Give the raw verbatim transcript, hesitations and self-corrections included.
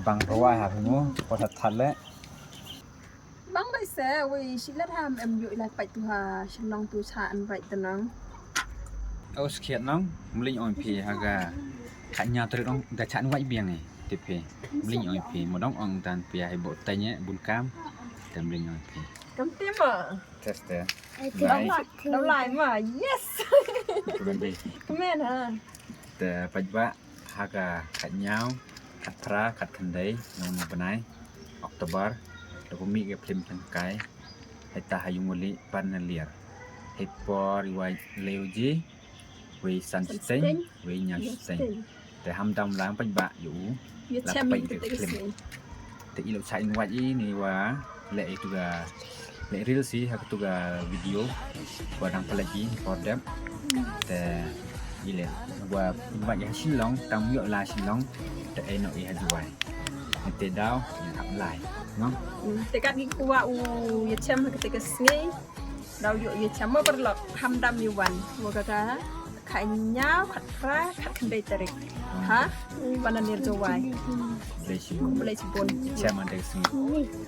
Bang rwai ha phi mo, ko that that le. Bang bai se, wei shi lat ham em yu ilai pait tu ha Shillong tu cha an bai tenang. Au skhiat nong, mling ong phi ha ga. Kha nya trik nong, da cha an bai biang eh, tip phi. Mling ong phi, mo dong ong tan phi hai bo tanya bun kam. Te mling ong phi. Kam tim ma. Test eh. Dau lai, dau lai ma, yes. Kemen eh. Kemen ha. Te pait ba ha ka khat nyaw, khat phra, khat khyndai, nong na bnai October, da ku mih ka phlim tangkai, hei ta ha yung wali pan na liar. Hei por i wai leu ji, wei san siteng, wei nyaw siteng. Te ham dam lang pait ba yu, la pait ka phlim. Te ilo cha in wai i ni wa le itu ga le reel si ha katu ga video wa dang pala ji por dep. Te ile wa invite ha Shillong, tam yo la Shillong. Te eno i ha Jowai. Te dau in hap lai, no? Te kat gi kuwa u ya chem ha kate ka sngi. Dau yo ya chem ma parlok ham dam ni wan. Wa ka ka kha nyaw khat phra khat khyndai tarik. Ha? Wan na ner Jowai. Blei shibun. Blei shibun. Chem ha kate ka sngi.